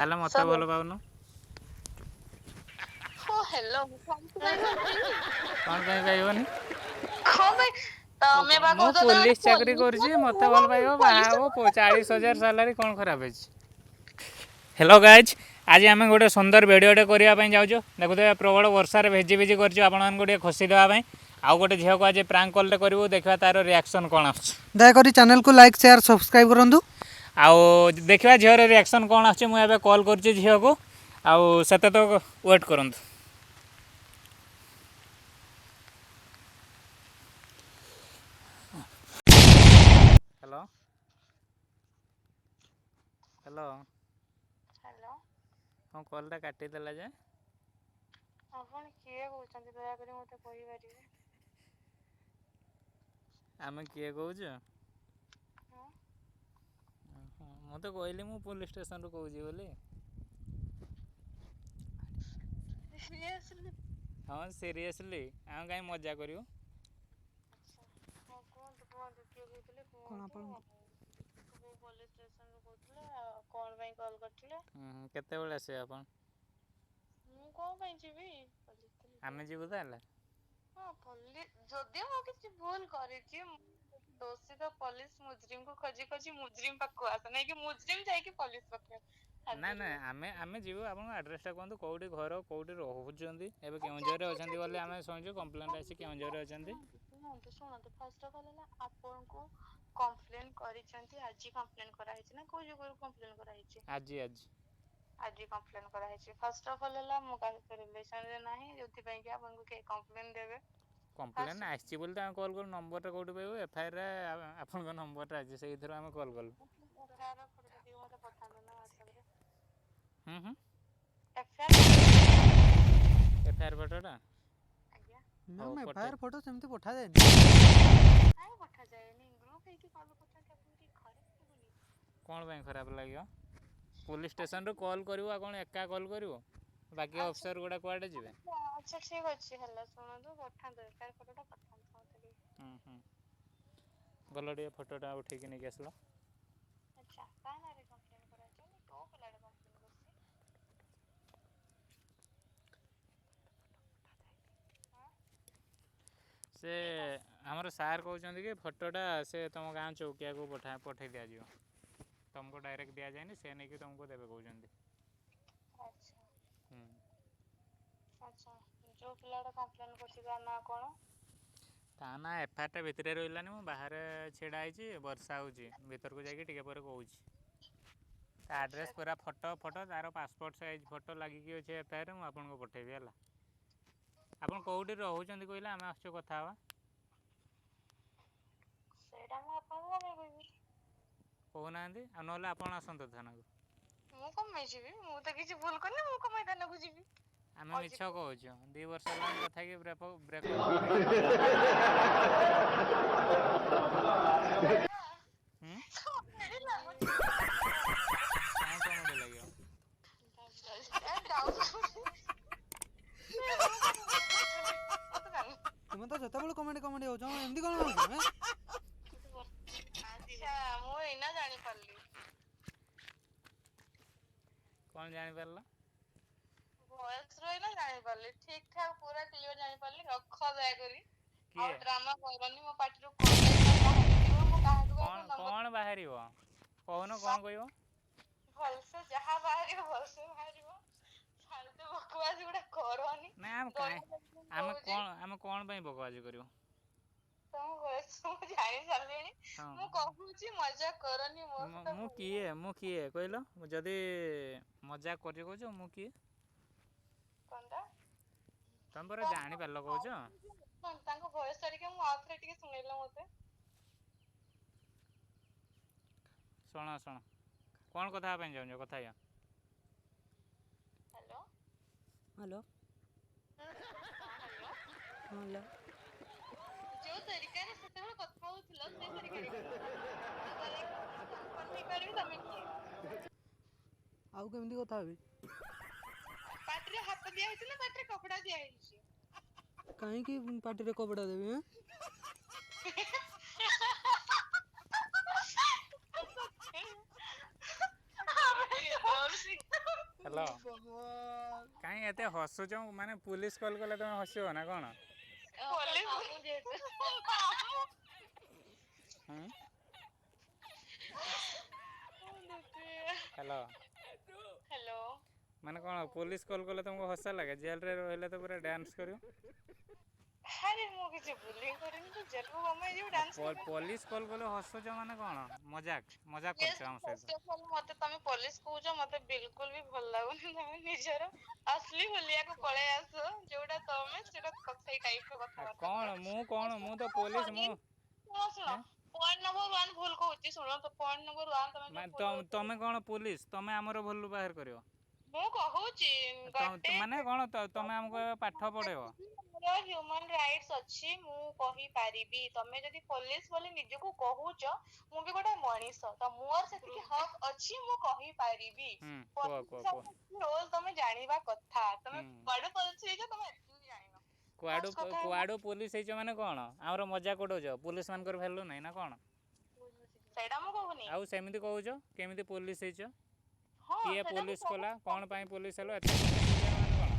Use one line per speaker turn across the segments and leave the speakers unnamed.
ତାହେଲେ ମତେ
ସରି
ଭଲ ପାଉନ।
ହଁ ହ୍ୟାଲୋ ମୁଁ କଣ ପାଇଁ ଭଲ ପାଇବି?
କଣ ପାଇଁ ପାଇବନି?
କଣ ପାଇଁ ତମେ ବା
ମୁଁ
କହୁଛ ତମେ ଗୋଟେ
ପୋଲିସ ଚାକିରି
ପୋଲିସ
କରୁଛି
ବାଲା
ମତେ
ମୁଁ
ଭଲ
କଣ
ପାଇବ ବାହା
ପୋଲିସ
ହବ
ଷ୍ଟେସନ
40,000
କରିବି।
ସାଲାରୀ କଣ ଖରାପ ହେଇଛି? ହ୍ୟାଲୋ ଗାଇଜ୍, ଆଜି ଆମେ ଗୋଟେ ସୁନ୍ଦର ଭିଡ଼ିଓଟେ କରିବା ପାଇଁ ଯାଉଛୁ। ଦେଖୁଥିବେ ପ୍ରବଳ ବର୍ଷାରେ ଭେଜି ଭେଜି କରିଛୁ ଆପଣମାନଙ୍କୁ ଟିକେ ଖୁସି ଦେବା ପାଇଁ। ଆଉ ଗୋଟେ ଝିଅକୁ ଆଜି ପ୍ରାଙ୍କ କଲ୍ଟେ କରିବୁ, ଦେଖିବା ତାର ରିଆକ୍ସନ୍ କ'ଣ ଆସୁଛି।
ଦୟାକରି ଚ୍ୟାନେଲକୁ ଲାଇକ୍, ସେୟାର, ସବସ୍କ୍ରାଇବ୍ କରନ୍ତୁ।
ଆଉ ଦେଖିବା ଝିଅର ରିଆକ୍ସନ୍ କ'ଣ ଆସୁଛି। ମୁଁ ଏବେ କଲ୍ କରୁଛି ଝିଅକୁ, ଆଉ ସେତେ ତ ୱେଟ୍ କରନ୍ତୁ। Hello hello.
ହ୍ୟାଲୋ।
ହଁ, କଲ୍ଟା କାଟିଦେଲା ଯେ।
ଆପଣ କିଏ କହୁଛନ୍ତି, ଦୟାକରି ମତେ କହିପାରିବେ?
ଆମେ କିଏ କହୁଛୁ?
ହଁ।
ମୁଁ ତ କହିଲି ମୁଁ ପୋଲିସ ଷ୍ଟେସନରୁ କହୁଛି ବୋଲି।
ସିରିୟସଲି?
ହଁ, ସିରିୟସଲି, ଆମେ କାହିଁ ମଜା କରିବୁ?
ଆଚ୍ଛା, ହଁ, କୁହନ୍ତୁ କୁହନ୍ତୁ, କିଏ କହୁଥିଲେ
କ'ଣ
କୁହନ୍ତୁ?
ଆପଣ
କୋଉ ପୋଲିସ ଷ୍ଟେସନରୁ କହୁଥିଲେ ଆଉ କଣ ପାଇଁ କଲ୍ କରିଥିଲେ?
ହୁଁ, କେତେବେଳେ ଆସିବେ ଆପଣ?
ମୁଁ କଣ ପାଇଁ ଯିବି ପୋଲିସ?
ଆମେ ଯିବୁ ତାହେଲେ।
ହଁ, ପୋଲିସ ଯଦି ମୁଁ କିଛି ଭୁଲ କରିଛି, ଦୋଷୀ ତ ପୋଲିସ ମୁଜରିମକୁ ଖୋଜି ଖୋଜି ମୁଜରିମ ପାଖକୁ ଆସେ, ନାଇଁ କି ମୁଜରିମ ଯାଇକି ପୋଲିସ ପାଖରେ
ନା
ହାଜର
ନା,
ହୁଏ।
ଆମେ ଯିବୁ। ଆପଣଙ୍କ ଆଡ୍ରେସଟା କୁହନ୍ତୁ, କେଉଁଠି ଘର, କେଉଁଠି ରହୁଛନ୍ତି ଏବେ?
ଆଚ୍ଛା
କେଉଁଝରରେ
ଆଚ୍ଛା ଆଚ୍ଛା
ଅଛନ୍ତି ବୋଲି
ଠିକ
ଆମେ
ଅଛି।
ଶୁଣିଛୁ, କମ୍ପ୍ଲେଣ୍ଟ ଆସିଛି କେଉଁଝରରେ ଅଛନ୍ତି।
ଶୁଣନ୍ତୁ ଶୁଣନ୍ତୁ ଶୁଣନ୍ତୁ, ଫାର୍ଷ୍ଟ ଅଫ୍ ଅଲ୍ ହେଲା ଆପଣଙ୍କୁ କମ୍ପ୍ଲେନ କରିଛନ୍ତି, ଆଜି କମ୍ପ୍ଲେନ କରାହେଇଛି ନା କୋଉ ଯୁଗରୁ କମ୍ପ୍ଲେନ କରାହେଇଛି?
ଆଜି ଆଜି।
ଆଜି କମ୍ପ୍ଲେନ କରାହେଇଛି। ଫାର୍ଷ୍ଟ ଅଫ୍ ଅଲ୍ ହେଲା ମୁଁ କାହା ସହିତ ରିଲେସନରେ ନାହିଁ ଯୋଉଥିପାଇଁ କି ଆପଣଙ୍କୁ କେହି କମ୍ପ୍ଲେନ ଦେବେ।
କମ୍ପ୍ଲେନ୍
ଫାର୍ଷ୍ଟ
ଆସିଛି ବୋଲି ତ ଆମେ କଲ୍ କଲୁ। ନମ୍ବରଟା କେଉଁଠି ପାଇବୁ? ଏଫଆଇଆର୍ରେ ଆପଣଙ୍କ ନମ୍ବରଟା ଅଛି, ସେଇଥିରୁ ଆମେ କଲ୍ କଲୁ।
ଏଫଆଇଆର ଫଟୋ ଟିକେ ମତେ ପଠାନ୍ତୁ ନା ହ୍ୱାଟ୍ସଆପରେ।
ହୁଁ ହୁଁ।
FIR photo.
ଏଫଆଇଆର୍ ଫଟୋଟା?
ଆଜ୍ଞା।
ହଉ
ମ୍ୟାମ୍,
ପଠେଇ
ଏଫଆଇଆର୍ ଫଟୋ ସେମିତି ପଠାଯାଏନି।
କାଇଁ ପଠାଯାଏନି? ଗ୍ରୁପ୍ ହେଇକି କଲ୍ କରୁଛନ୍ତି, ଆପଣଙ୍କୁ ଟିକେ ଖରାପ ଲାଗୁନି?
କ'ଣ ପାଇଁ ଖରାପ ଲାଗିବ? ପୋଲିସ
ଆଚ୍ଛା
ଷ୍ଟେସନରୁ କଲ୍ କରିବୁ, ଆଉ କ'ଣ ଏକା କଲ୍ କରିବୁ? ବାକି
ଆଚ୍ଛା
ଅଫିସର ଗୁଡ଼ା କୁଆଡ଼େ ଯିବେ?
ଆଚ୍ଛା, ଠିକ୍ ଅଛି, ହେଲା, ଶୁଣନ୍ତୁ, ପଠାନ୍ତୁ, ଏଫଆଇଆର ଫଟୋଟା ପଠାନ୍ତୁ ମତେ ଟିକେ।
ହୁଁ ହୁଁ, ଗଲ ଟିକେ ଫଟୋଟା ଉଠେଇକି ନେଇକି ଆସିଲ।
ଆଚ୍ଛା, କାହା ନାଁରେ କମ୍ପ୍ଲେନ୍ କରାହେଇଛି? ମାନେ କୋଉ ପିଲାଟା କମ୍ପ୍ଲେନ୍ କରିଛି? ହଁ?
ସେ
କିଏ କମ୍ପ୍ଲେନ୍?
ଆମର ସାର୍ କହୁଛନ୍ତି କି ଫଟୋଟା ସେ ତୁମ ଗାଁ ଚୌକିଆକୁ ପଠେଇ ଦିଆଯିବ, ତୁମକୁ ଡାଇରେକ୍ଟ ଦିଆଯାଏନି, ସେ ନେଇକି ତୁମକୁ ଦେବେ କହୁଛନ୍ତି।
ଆଚ୍ଛା।
ହୁଁ।
ଆଚ୍ଛା, ଯୋଉ ପିଲାଟା କମ୍ପ୍ଲେନ୍ କରିଛି ତା ନାଁ କଣ?
ତା ନା ଏଫଆଇଆରଟା ଭିତରେ ରହିଲାନି, ମୁଁ ବାହାରେ ଛିଡ଼ା ହେଇଛି, ବର୍ଷା ହେଉଛି, ଭିତରକୁ ଯାଇକି ଟିକେ ପରେ କହୁଛି। ତା
ଆଚ୍ଛା।
ଆଡ୍ରେସ୍ ପୁରା ଫଟୋ ଫଟୋ ତାର ପାସପୋର୍ଟ ସାଇଜ୍ ଫଟୋ ଲାଗିକି ଅଛି ଏଫଆଇଆରରେ, ମୁଁ ଆପଣଙ୍କୁ ପଠେଇବି ହେଲା। ଆପଣ କେଉଁଠି ରହୁଛନ୍ତି କହିଲେ ଆମେ ଆସୁଛୁ କଥା ହେବା।
ସେଇଟା ମୁଁ ଆପଣଙ୍କୁ କଣ ପାଇଁ କହିବି?
କହୁନାହାନ୍ତି, ଆଉ ନହେଲେ ଆପଣ ଆସନ୍ତୁ ଥାନାକୁ।
ମୁଁ କଣ ପାଇଁ ଯିବି? ମୁଁ ତ କିଛି ଭୁଲ କରିନି, ମୁଁ କଣ ପାଇଁ ଥାନାକୁ ଯିବି?
ଆମେ ମିଛ
ଅଜିବ
କହୁଛୁ? 2 ବର୍ଷ ହେଲାଣି କଥା ହେଇକି ବ୍ରେକଅପ୍ କରିଦେଇଛ। ହୁଁ।
କମେଡି ଲାଗୁଛି।
କାହିଁ କମେଡ଼ି ଲାଗିବ?
ତୁମେ ତ ଯେତେବେଳେ କମେଡ଼ି କମେଡ଼ି ହେଉଛ, ଏମିତି କ'ଣ ହେଉଛ ଏଁ?
ଆଚ୍ଛା, ମୁଁ ଏଇନା ଜାଣିପାରିଲି।
କ'ଣ ଜାଣିପାରିଲ?
ଭଏସ ରୁ ଏଇନା ଜାଣିପାରିଲି, ଠିକ ଠାକ ପୁରା କ୍ଲିୟର ଜାଣିପାରିଲି। ରଖ ଦୟାକରି।
କିଏ?
ଆଉ ଡ୍ରାମା କରନି, ମୋ ପାଟିରୁ କଣ ବାହାରିଯିବ, ମୁଁ କାହାକୁ
କ'ଣ
କାହାକୁ ନମ୍ବର
କ'ଣ ବାହାରିବ କହୁନ, କ'ଣ କହିବ?
ଭଲସେ ଯାହା ବାହାରିବ ଭଲସେ ବାହାରିବ। ଫାଲତୁ ବକବାସ ଗୁଡା କରନି।
ନା, ଆମେ କାହିଁ
ଦୟାକରି ମୁଁ
ଆମେ
କହୁଛି।
କ'ଣ ଆମେ କ'ଣ ପାଇଁ ବକବାଜି କରିବୁ?
ତମ ଭଏସ ମୁଁ ଜାଣି ସାରିଲିଣି।
ହଁ।
ମୁଁ କହୁଛି, ମଜା କରନି ମୋ ସହିତ।
ମୁଁ କିଏ, ମୁଁ କିଏ କହିଲ? ମୁଁ ଯଦି ମଜା କରି କହୁଛ, ମୁଁ କିଏ?
କଣଟା?
ତମେ ପରା ଜାଣିପାରିଲ କହୁଛ।
ତାଙ୍କ ଭଏସ ସାରିକି ମୁଁ ଆଉ ଥରେ ଟିକେ ଶୁଣେଇଲ ମତେ।
ଶୁଣ ଶୁଣ, କ'ଣ କଥା ହେବା ପାଇଁ ଚାହୁଁଛ? କଥା ହେଇଯା।
ହ୍ୟାଲୋ।
ହ୍ୟାଲୋ।
ହଁ, ହ୍ୟାଲୋ।
ହଁ, ହ୍ୟାଲୋ।
ଯୋଉ ତରିକାରେ ସେତେବେଳେ କଥା ହଉଥିଲ, ସେଇ ତରିକାରେ କଥା କନଫର୍ମ ହେଇପାରିବି ତମେ କିଏ?
ଆଉ କେମିତି କଥା ହେବି?
ପାଟିରେ ହାତ ଦିଆ ହେଇଛି ନା ପାଟିରେ କପଡା ଦିଆ ହେଇଛି?
କାହିଁକି ପାଟିରେ କପଡ଼ା ଦେବି ଏଁ?
ହ୍ୟାଲୋ, କାହିଁ ଏତେ ହସୁଛ? ମାନେ ପୋଲିସ କଲ୍ କଲେ ତମେ ହସିବ ନା କ'ଣ?
ପୋଲିସ।
ହୁଁ, ହ୍ୟାଲୋ।
ହ୍ୟାଲୋ।
ମାନେ କ'ଣ ପୋଲିସ କଲ୍ କଲେ ତମକୁ ହସ ଲାଗେ? ଜେଲରେ ରହିଲେ ତ ପୁରା ଡ୍ୟାନ୍ସ କରିବ।
ଆରେ, ମୁଁ କିଛି ଭୁଲ ହିଁ କରିନି ତ ଜେଲକୁ କଣ ପାଇଁ ଯିବି ଡାନ୍ସ?
ପୋଲିସ କଲ୍ କଲେ ହସୁଛ ମାନେ କ'ଣ, ମଜାକ ମଜାକ କରୁଛ ଆମ ସହିତ?
ଫାର୍ଷ୍ଟ ଅଫ୍ ଅଲ୍, ମତେ ତମେ ପୋଲିସ କହୁଛ, ମତେ ବିଲକୁଲ ବି ଭଲ ଲାଗୁନି। ତମେ ନିଜର ଅସଲି ହୁଲିଆକୁ ପଳେଇ ଆସ, ଯୋଉଟା ତମେ ସେଟା ସେଇ ଟାଇପ ର କଥାବାର୍ତ୍ତା
କ'ଣ
କର।
ମୁଁ କ'ଣ, ମୁଁ ତ ପୋଲିସ ମୁଁ।
ଶୁଣ ଶୁଣ, ପଏଣ୍ଟ ନମ୍ବର 1 ଭୁଲ କହୁଛି। ଶୁଣ ତ, ପଏଣ୍ଟ ନମ୍ବର 1, ତମେ
ମାନେ
ଯୋଉ ଭୁଲ
ତମେ କ'ଣ ପୋଲିସ? ତମେ ଆମର ଭୁଲ ବାହାର କରିବ?
ମୁଁ କହୁଛି ଗୋଟେ
ମାନେ କ'ଣ ତମେ ଆମକୁ ଏବେ ପାଠ ପଢେଇବ?
ମୋର ହ୍ୟୁମାନ ରାଇଟ୍ସ ଅଛି, ମୁଁ କହିପାରିବି। ତମେ ଯଦି ପୋଲିସ ବୋଲି ନିଜକୁ କହୁଛ, ମୁଁ ବି ଗୋଟେ ମଣିଷ, ତ ମୋର ସେତିକି ହକ୍ ଅଛି, ମୁଁ କହିପାରିବି।
ହୁଁ, କୁହ କୁହ କୁହ।
ରୋଲ ତମେ ଜାଣିବା କଥା। ତମେ କୁଆଡୁ ପୋଲିସ ହେଇଛ? ତମେ ଏତିକି ଜାଣିନ।
କୁଆଡୁ
First କଥା ହେଲା-
କୁଆଡୁ ପୋଲିସ ହେଇଛ ମାନେ କ'ଣ ଆମର ମଜାକ ଉଡଉଛ? ପୋଲିସ ମାନଙ୍କର ଭ୍ୟାଲୁ ନାହିଁ ନା କ'ଣ?
ସେଇଟା ମୁଁ କହୁନି।
ଆଉ ସେମିତି କହୁଛ କେମିତି ପୋଲିସ ହେଇଛ?
ହଁ,
କିଏ
ସେଇଟା ମୁଁ
ପୋଲିସ
କହୁଛି।
କଲା? କ'ଣ ପାଇଁ ପୋଲିସ ହେଲ? ଏତେ କଥା ମାନେ କ'ଣ?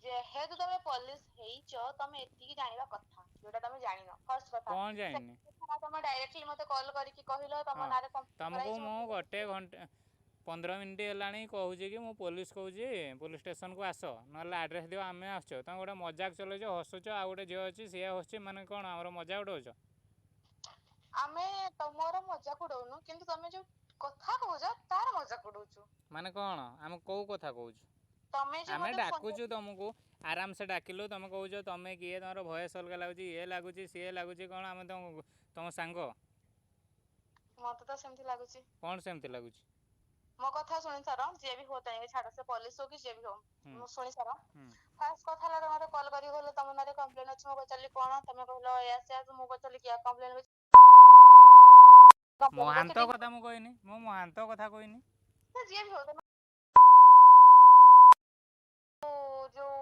ଯେହେତୁ ତମେ ପୋଲିସ ହେଇଛ, ତମେ ଏତିକି ଜାଣିବା କଥା, ଯୋଉଟା ତମେ ଜାଣିନ। ଫାର୍ଷ୍ଟ କଥା।
କ'ଣ ଜାଣିନି?
Second କଥା, ତମେ ଡାଇରେକ୍ଟଲି ମତେ କଲ୍ କରିକି କହିଲ ତମ ନାଁରେ complaint
ତମକୁ
କରାହେଇଛି।
ମୁଁ ଗୋଟେ ଘଣ୍ଟା 15 ମିନିଟ୍ ହେଲାଣି କହୁଛି କି ମୁଁ ପୋଲିସ କହୁଛି, ପୋଲିସ ଷ୍ଟେସନକୁ ଆସ, ନହେଲେ ଆଡ୍ରେସ୍ ଦିଅ, ଆମେ ଆସୁଛୁ। ତମେ ଗୋଟେ ମଜାକ ଚଲେଇଛ, ହସୁଛ, ଆଉ ଗୋଟେ ଝିଅ ଅଛି ସିଏ ହସୁଛି। ମାନେ କ'ଣ ଆମର ମଜାକ ଉଡଉଛ?
ଆମେ ତମର ମଜାକ ଉଡଉନୁ, କିନ୍ତୁ ତମେ ଯୋଉ କଥା କହୁଛ ତାର ମଜାକ ଉଡଉଛୁ।
ମାନେ କ'ଣ ଆମେ କୋଉ କଥା କହୁଛୁ?
ତମେ ଯୋଉ
ଆମେ
ମତେ phone
ଡାକୁଛୁ ତମକୁ, ଆରାମସେ ଡାକିଲୁ, ତମେ କହୁଛ ତମେ କିଏ, ତମର ଭଏସ ଅଲଗା ଲାଗୁଛି, ଇଏ ଲାଗୁଛି, ସିଏ ଲାଗୁଛି। କ'ଣ ଆମେ ତମ ସାଙ୍ଗ?
ମତେ ତ ସେମିତି ଲାଗୁଛି।
କ'ଣ ସେମିତି ଲାଗୁଛି?
ମୋ କଥା ଶୁଣି ସାର, ଯିଏ ବି ହଉ, ତେଣିକି ଛାଡ, ସେ ପୋଲିସ ହଉ କି ଯିଏ ବି ହଉ। ମୁଁ ଶୁଣି ସାର। ଫାର୍ଷ୍ଟ କଥା ହେଲା, ତମେ ମତେ କଲ୍ କରିକି କହିଲ ତମ ନାଁରେ କମ୍ପ୍ଲେନ ଅଛି। ମୁଁ ପଚାରିଲି କଣ, ତମେ କହିଲ ଏୟା ସେୟା। ମୁଁ ପଚାରିଲି କିଆ କମ୍ପ୍ଲେନ?
ମହାନ୍ତ କଥା ମୁଁ କହିନି, ମୁଁ ମହାନ୍ତ କଥା କହିନି।
ଯିଏ ବି ହଉ, ତମେ ଯୋଉ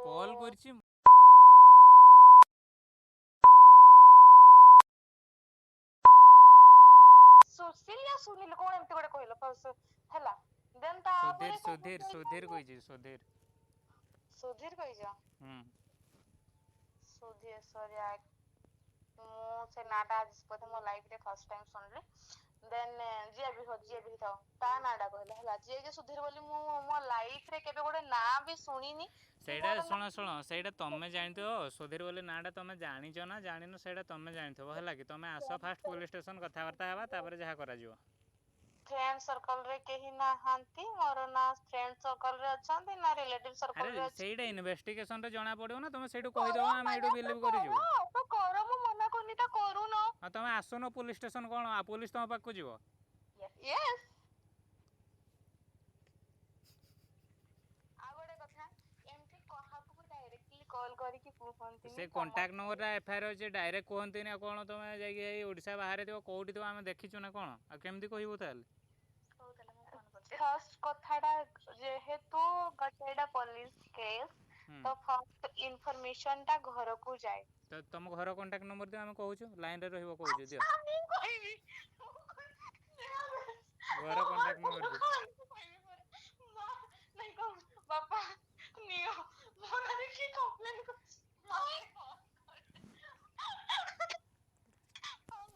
କଲ୍ କରିଛି।
ସୁଶୀଲ ନା ସୁନୀଲ କଣ ଏମିତି ଗୋଟେ କହିଲ ଫାର୍ଷ୍ଟ ହେଲା, ଦେନ୍ ତାପରେ
ସୁଧୀର, ସୁଧୀର, ସୁଧୀର କହିଛି, ସୁଧୀର।
ସୁଧୀର କହିଛ?
ହୁଁ।
ସୁଧୀର, ସରି, ମୁଁ ସେ ନାଁଟା ଆଜି ବୋଧେ ମୋ ଲାଇଫରେ ଫାର୍ଷ୍ଟ ଟାଇମ୍ ଶୁଣିଲି। ଦେନ୍ ଯିଏ ବି ହଉ, ଯିଏ ବି ହେଇଥାଉ, ତା ନାଁଟା କହିଲେ ହେଲା। ଯିଏ କି ସୁଧୀର ବୋଲି ମୁଁ ମୋ ଲାଇଫରେ କେବେ ଗୋଟେ ନାଁ ବି ଶୁଣିନି କି
ସେଇଟା
ମୋର
ଶୁଣ ଶୁଣ, ସେଇଟା ତମେ ଜାଣିଥିବ। ସୁଧୀର ବୋଲି ନାଁଟା ତମେ ଜାଣିଛ ନା ଜାଣିନ, ସେଇଟା ତମେ ଜାଣିଥିବ। ହେଲା କି? ତମେ ଆସ ଫାଷ୍ଟ ପୋଲିସ ଷ୍ଟେସନ, କଥାବାର୍ତ୍ତା ହେବା, ତାପରେ ଯାହା କରାଯିବ।
ଫ୍ରେଣ୍ଡ ସର୍କଲରେ କେହି ନାହାନ୍ତି ମୋର, ନା ଫ୍ରେଣ୍ଡ ସର୍କଲରେ ଅଛନ୍ତି ନା ରିଲେଟିଭ
ଆରେ
ସର୍କଲରେ ଅଛନ୍ତି।
ସେଇଟା ଇନଭେଷ୍ଟିଗେସନରେ ଜଣା ପଡିବ ନା। ତମେ ସେଇଠୁ କହିଦବ, ଆମେ ଏଇଠୁ ବିଲିଭ କରିଯିବୁ।
ତ କର, ମୁଁ ମନା କରୁନି, ତ କରୁନ।
ଆଉ ତମେ ଆସୁନ ପୋଲିସ ଷ୍ଟେସନ। କ'ଣ ପୋଲିସ ତମ ପାଖକୁ ଯିବ?
ୟେସ୍। ଆଉ ଗୋଟେ କଥା, ଏମିତି କାହାକୁ ବି ଡାଇରେକ୍ଟଲି କଲ୍ କରିକି କୁହନ୍ତିନି।
ସେ କଣ୍ଟାକ୍ଟ ନମ୍ବରଟା ଏଫଆଇଆର ଅଛି, ଡାଇରେକ୍ଟ କୁହନ୍ତିନି। ଆଉ କ'ଣ ତମେ ଯାଇକି ଏଇ ଓଡ଼ିଶା ବାହାରେ ଥିବ, କୋଉଠି ଥିବ, ଆମେ ଦେଖିଛୁ ନା କ'ଣ? ଆଉ କେମିତି କହିବୁ ତାହେଲେ?
ଫାର୍ଷ୍ଟ କଥାଟା, ଯେହେତୁ ଗୋଟେ ଏଇଟା ପୋଲିସ କେସ୍, ତ ଫାର୍ଷ୍ଟ ଇନଫରମେସନ ଟା ଘରକୁ ଯାଏ।
ତ ତମ ଘର କଣ୍ଟାକ୍ଟ ନମ୍ବର ଦିଅ, ଆମେ କହୁଛୁ, ଲାଇନରେ ରହିବ, କହୁଛୁ, ଦିଅ।
ମୁଁ କହିବି।
ଘର କଣ୍ଟାକ୍ଟ ନମ୍ବର ଦିଅ।
ମା ନାଇଁ କଣ ବାପା, ନିଅ, ମୋ ନାଁରେ କିଏ କମ୍ପ୍ଲେନ କରିଛି।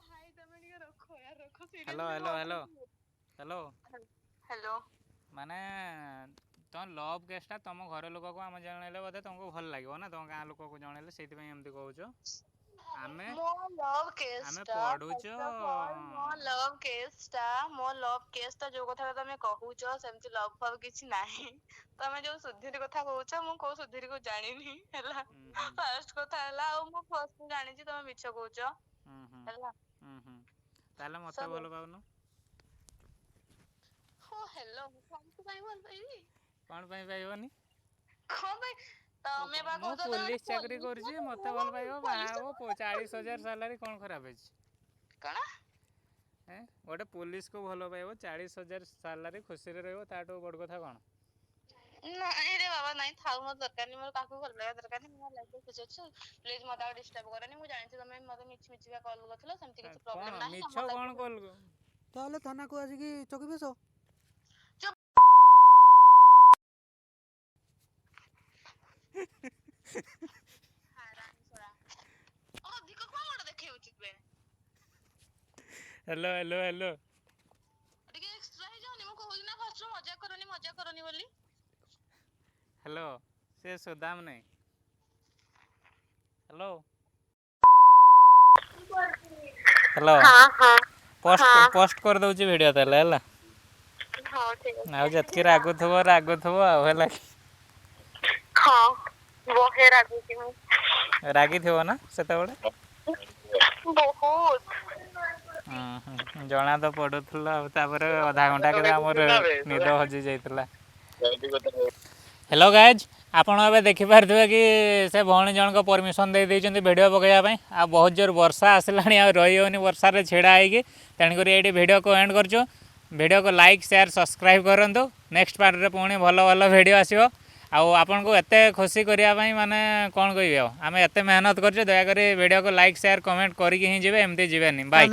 ଭାଇ, ତମେ ଟିକେ ରଖ ୟାର, ରଖ।
Hello hello hello hello.
Hello.
ମାନେ ତମ ଲଭ୍ କେସ୍ଟା ତମ ଘର ଲୋକକୁ ଆମେ ଜଣେଇଲେ ବୋଧେ ତମକୁ ଭଲ ଲାଗିବ ନା, ତମ ଗାଁ ଲୋକକୁ ଜଣେଇଲେ, ସେଇଥିପାଇଁ ଏମିତି କହୁଛ। ଆମେ
ମୋ ଲଭ୍ କେସ୍
ଆମେ
ଟା
ପଢୁଛୁ।
ମୋ ଲଭ୍ କେସ୍ ଟା, ମୋ ଲଭ୍ କେସ୍ ଟା ଯୋଉ କଥାଟା ତମେ କହୁଛ, ସେମିତି ଲଭ୍ ଫଭ୍ କିଛି ନାହିଁ। ତମେ ଯୋଉ ସୁଧୀର କଥା କହୁଛ, ମୁଁ କୋଉ ସୁଧୀରକୁ ଜାଣିନି ହେଲା।
ହୁଁ ହୁଁ
ଫାର୍ଷ୍ଟ କଥା ହେଲା, ଆଉ ମୁଁ ଫାର୍ଷ୍ଟ ଜାଣିଛି ତମେ ମିଛ କହୁଛ।
ହୁଁ ହୁଁ
ହେଲା।
ହୁଁ ହୁଁ ତାହେଲେ ମତେ
ସବୁ
ଭଲ ପାଉନ?
ହଁ, ହ୍ୟାଲୋ, ମୁଁ କଣ ପାଇଁ ଭଲ ପାଇବି?
କ'ଣ ପାଇଁ ପାଇବନି?
କଣ ପାଇଁ? ତମେ ବା
ମୁଁ
କହୁଛ ତମେ
ପୋଲିସ
ଗୋଟେ
ଚାକିରି
ପୋଲିସ
କରୁଛି,
ମାନେ
ମତେ
ମୁଁ
ଭଲ ପାଇବ, ବାହା
ପୋଲିସ
ହବ, 40,000 ସାଲାରୀ, କ'ଣ ଖରାପ ହେଇଛି?
କଣ?
ଏଁ, ଗୋଟେ ପୋଲିସକୁ ଭଲ ପାଇବ, 40,000 ସାଲାରୀ, ଖୁସିରେ ରହିବ, ତାଠୁ ବଡ଼ କଥା କ'ଣ?
ନାଇଁ ରେ ବାବା, ନାଇଁ, ଥାଉ, ମୋର ଦରକାର ନାହିଁ। ମୋର କାହାକୁ ଭଲ ପାଇବା ଦରକାର ନାହିଁ। ମୋ ଲାଇଫରେ ଖୁସି ଅଛି। ପ୍ଲିଜ ମତେ ଆଉ ଡିଷ୍ଟର୍ବ କରନି। ମୁଁ ଜାଣିଛି ତମେ ମତେ ମିଛି ମିଛିକା କଲ୍ କରିଥିଲ, ସେମିତି କିଛି
କ'ଣ
ପ୍ରୋବ୍ଲେମ ନାହିଁ
ମିଛ
ଆମ
କ'ଣ
ଲାଇଫରେ।
କଲ୍?
ତାହେଲେ ଥାନାକୁ ଆସିକି ଚକି ବେଶ।
ଚୁପ୍। ହାରାମି ଶଳା, ଅଧିକ କଣ ଗୋଟେ ଦେଖେଇ ବେ।
Hello, hello, hello.
ଟିକେ ଏକ୍ସଟ୍ରା ହେଇଯାଉନି? ମୁଁ କହୁଛି ନା ଫାଷ୍ଟରୁ, ମଜା କରନି, ମଜା କରନି ବୋଲି।
ହ୍ୟାଲୋ, ସେ ସୁଦାମ ନାଇଁ? Hello, hello.
ହଁ।
ପୋଷ୍ଟ ପୋଷ୍ଟ କରିଦେଉଛି ଭିଡ଼ିଓ ତାହେଲେ, ହେଲା?
ହଉ, ଠିକ ଅଛି।
ଆଉ ଯେତିକି ରାଗୁଥିବ ରାଗୁଥିବ ଆଉ, ହେଲା କି?
ହଁ, ବହେ ରାଗୁଛି ମୁଁ।
ରାଗିଥିବ ନା ସେତେବେଳେ?
ବହୁତ।
ହୁଁ ହୁଁ, ଜଣା ତ ପଡୁଥିଲା। ଆଉ ତାପରେ ଅଧା ଘଣ୍ଟା କେତେ ଆମର ନିଦ ହଜି ଯାଇଥିଲା। ହ୍ୟାଲୋ ଗାଇଜ୍, ଆପଣ ଏବେ ଦେଖିପାରୁଥିବେ କି ସେ ଭଉଣୀ ଜଣକ ପରମିସନ୍ ଦେଇ ଦେଇଛନ୍ତି ଭିଡ଼ିଓ ପକାଇବା ପାଇଁ। ଆଉ ବହୁତ ଜୋର ବର୍ଷା ଆସିଲାଣି, ଆଉ ରହି ହେଉନି ବର୍ଷାରେ ଛିଡ଼ା ହେଇକି। ତେଣୁକରି ଏଇଠି ଭିଡ଼ିଓକୁ ଏଣ୍ଡ କରୁଛୁ। ଭିଡ଼ିଓକୁ ଲାଇକ୍, ସେୟାର, ସବସ୍କ୍ରାଇବ୍ କରନ୍ତୁ। ନେକ୍ସଟ ପାର୍ଟରେ ପୁଣି ଭଲ ଭଲ ଭିଡ଼ିଓ ଆସିବ। ଆଉ ଆପଣଙ୍କୁ ଏତେ ଖୁସି କରିବା ପାଇଁ, ମାନେ କ'ଣ କହିବି, ଆଉ ଆମେ ଏତେ ମେହନତ କରୁଛୁ। ଦୟାକରି ଭିଡ଼ିଓକୁ ଲାଇକ୍, ସେୟାର, କମେଣ୍ଟ କରିକି ହିଁ ଯିବେ, ଏମିତି ଯିବେନି। ବାଏ।